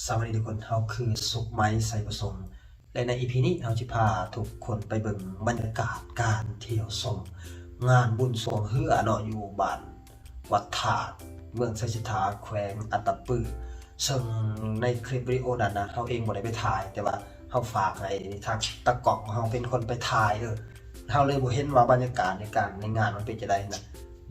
ສະບາຍດີທຸກຄົນ, ເຮົາຄືສຸກໄມ ໄຊປະສົມ ແລະ ໃນອີພີນີ້ເຮົາຊິພາທຸກຄົນໄປເບິ່ງບັນຍາກາດການທ່ຽວຊົມງານບຸນຊ່ວງເຮືອເນາະ ຢູ່ບ້ານວັດທາດ ເມືອງໄຊເສດຖາ ແຂວງອັດຕະປື. ເຊິ່ງໃນຄລິບວິດີໂອນັ້ນນະ ເຮົາເອງບໍ່ໄດ້ໄປຖ່າຍ ແຕ່ວ່າເຮົາຝາກໃຫ້ທາງຕາກ້ອງຂອງເຮົາເປັນຄົນໄປຖ່າຍ ເອີ ເຮົາເລີຍບໍ່ເຫັນວ່າບັນຍາກາດໃນການ ໃນງານມັນເປັນຈັ່ງໃດນະ.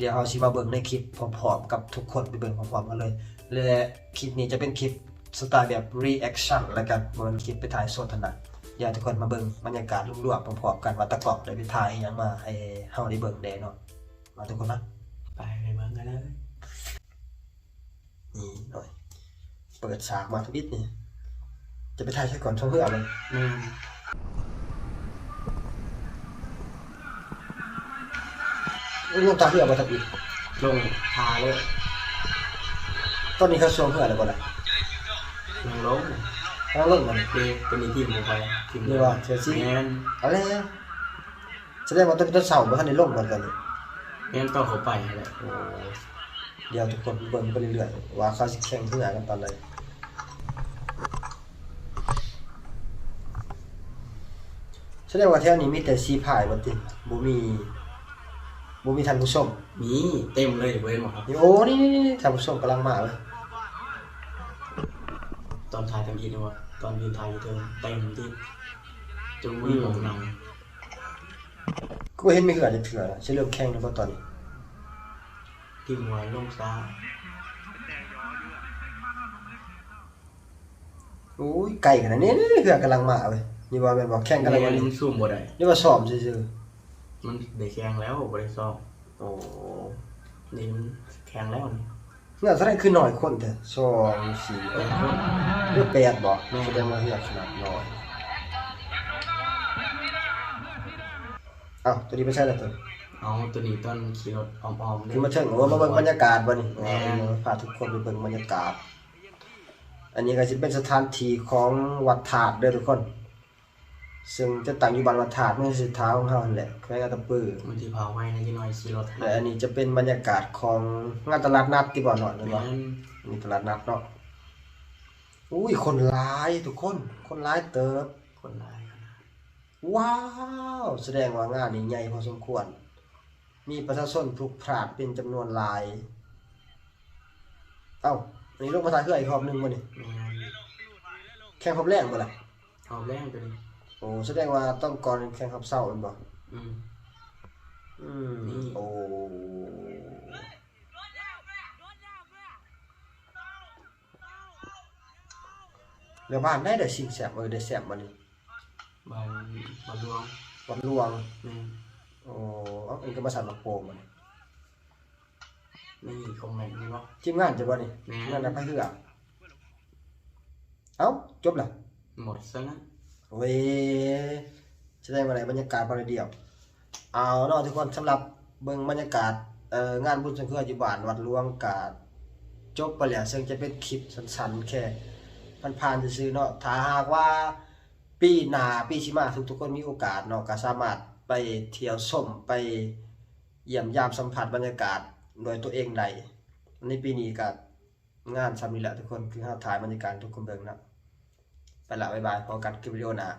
ດຽວເຮົາຊິມາເບິ່ງໃນຄລິບພ້ອມໆກັບທຸກຄົນ ໄປເບິ່ງພ້ອມໆກັນເລີຍ ແລະ ຄລິບນີ້ຈະເປັນຄລິບສະໄຕແບບຣີແອັກຊັນລະກັນ ບໍ່ແມ່ນຄລິບໄປຖ່າຍສົດຫັ້ນນະ. ດຽວທຸກຄົນມາເບິ່ງບັນຍາກາດລວມໆພ້ອມໆກັນວ່າຕາກ້ອງໄດ້ໄປຖ່າຍອີ່ຫຍັງມາໃຫ້ເຮົາໄດ້ເບິ່ງແດ່ເນາະ ມາທຸກຄົນມາ. ໄປ ໄປເບິ່ງກັນເລີຍ. ນີ້ໜ້ອຍ ເປີດສາກມາທຳອິດນີ້ ຈະໄປຖ່າຍໃສກ່ອນ ຊ່ວງເຮືອມັນ. ແມ່ນ. ລົງທ່າເຮືອບໍ່ທຳອິດ? ລົງທ່າເລີຍ. ຕອນນີ້ເຂົາຊ່ວງເຮືອແລ້ວບໍ່ລະ? ຍັງລົງ. ກຳລັງລົງບໍ່ນີ້? ເດ້ ຕົວນີ້ຖິ້ມເຂົ້າໄປ ຖິ້ມ ນີ້ວ່າເທື່ອຊິ ແມ່ນ. ເອົາແລ້ວ. ສະແດງວ່າຕອນ ຕອນເຊົ້າບໍ່ທັນໄດ້ລົງບໍ່ຕອນນີ້? ແມ່ນ ຕອນເຂົ້າໄປຫັ້ນແຫຼະ. ໂອ້ ດຽວທຸກຄົນເບິ່ງໄປເລື້ອຍໆ ວ່າເຂົາຊິແຂ່ງເຮືອກັນຕອນໃດ. ສະແດງວ່າແຖວນີ້ມີແຕ່ສີພາຍບໍ່ຕິ? ບໍ່ມີ ບໍ່ມີທ່ານຜູ້ຊົມ? ມີ ເຕັມເລີຍ ບໍ່ເຫັນບໍ່? ໂອ້ ນີ້ໆໆ ທ່ານຜູ້ຊົມກຳລັງມາເລີຍ. ຕອນຖ່າຍທຳອິດວ່າ ຕອນຢືນຖ່າຍຢູ່ເທິງ ເຕັມຕິ ຈົນບໍ່ມີໝ່ອງນັ່ງ. ຄືບໍ່ເຫັນມີເຮືອຈັກເທື່ອ ຊິເລີ່ມແຂ່ງແລ້ວບໍ່ຕອນນີ້? ທີ່ເມື່ອວານລົງຊ້າ. ໂອ້ຍ ໄກຂະໜາດນີ້ ເຮືອກຳລັງມາເວີຍ. ນີ້ວ່າແມ່ນບໍ່? ແຂ່ງກັນແລ້ວບໍ່ນີ້? ມັນຊູມບໍ່ໄດ້. ນີ້ວ່າຊ້ອມຊື່ໆ. ມັນໄດ້ແຂ່ງແລ້ວ ບໍ່ໄດ້ຊ້ອມ. ໂອ້ ນີ້ມັນແຂ່ງແລ້ວນີ້. ເຮືອເທົ່າໃດຄືໜ້ອຍຄົນແທ້? ສອງ ສີ່ ແປດຄົນ ເຫຼືອແປດບໍ່? ແມ່ນ. ສະແດງວ່າເຮືອຂະໜາດນ້ອຍ. ເອົ້າ ໂຕນີ້ໄປໃສລະໂຕ? ເອົາ ໂຕນີ້ຕອນຂີ່ລົດອ້ອມໆເດ້. ຂຶ້ນມາເຖິງ ໂອ້ ມາເບິ່ງບັນຍາກາດບໍ່ນີ້? ແມ່ນ. ເອີ ພາທຸກຄົນໄປເບິ່ງບັນຍາກາດ. ອັນນີ້ກໍຊິເປັນສະຖານທີ່ຂອງວັດທາດເດີທຸກຄົນ. ເຊິ່ງຈະຕັ້ງຢູ່ບ້ານວັດທາດ ເມືອງເສດຖາຂອງເຮົາຫັ້ນແຫຼະ ແຂວງອັດຕະປື. ມັນຊິພາໄວແດ່ຈັກໜ້ອຍຂີ່ລົດ. ແລະ ອັນນີ້ຈະເປັນບັນຍາກາດຂອງງານຕະຫຼາດນັດຕິບໍ່ເນາະ? ແມ່ນ. ມີຕະຫຼາດນັດເນາະ. ໂອ້ຍ ຄົນຫຼາຍທຸກຄົນ ຄົນຫຼາຍເຕີບ. ຄົນຫຼາຍຂະໜາດ. ວ້າວ ສະແດງວ່າງານນີ້ໃຫຍ່ພໍສົມຄວນ. ມີປະຊາຊົນຜຸກພລາດເປັນຈຳນວນຫຼາຍ. ເອົ້າ ອັນນີ້ລົງມາທ່າເຮືອອີກຮອບໜຶ່ງບໍ່ນີ້? ແມ່ນ. ແຂ່ງຮອບແລງບໍ່ລະ? ຮອບແລງໂຕນີ້. ໂອ້ ສະແດງວ່າຕອນກ່ອນແຂ່ງຮອບເຊົ້າແມ່ນບໍ່? ອືມ ອືມ ນີ້ ໂອ້ ແລ້ວບ້ານໃດໄດ້ຊິງແຊມ ເອີ ໄດ້ແຊມບໍ່ນີ້? ບ້ານ ບ້ານຫຼວງ. ວັດຫຼວງ. ແມ່ນ. ໂອ້ ເອົ້າ ອັນນີ້ກໍມາສັນໝາກໂປ່ງບໍ່ນີ້? ນີ້ຄອມເມັນນີ້ເນາະ. ທີມງານເຈົ້າບໍ່ນີ້? ແມ່ນ. ທີມງານນຳພາຍເຮືອ. ເອົ້າ ຈົບລະ ໝົດຊະນັ້ນ. ໂອ້ຍ ສະແດງວ່າໄດ້ບັນຍາກາດບໍ່ໄດ້ດຽວ. ເອົາເນາະທຸກຄົນ ສຳລັບເບິ່ງບັນຍາກາດ ເອີ ງານບຸນຊ່ວງເຮືອຢູ່ບ້ານວັດຫຼວງກະຈົບໄປແລ້ວ ເຊິ່ງຈະເປັນຄລິບສັ້ນໆ ແຄ່ຜ່ານໆຊື່ໆເນາະ. ຖ້າຫາກວ່າປີໜ້າ ປີຊິມາ ທຸກໆຄົນມີໂອກາດເນາະ ກະສາມາດໄປທ່ຽວຊົມ ໄປຢ້ຽມຢາມສຳຜັດບັນຍາກາດດ້ວຍຕົວເອງໄດ້. ໃນປີນີ້ກະ ງານຊ່ຳນີ້ແຫຼະທຸກຄົນ ຄືເຮົາຖ່າຍບັນຍາກາດໃຫ້ທຸກຄົນເບິ່ງເນາະ. ໄປລະ ບາຍບາຍ ພໍ້ກັນຄລິບວິດີໂອໜ້າ.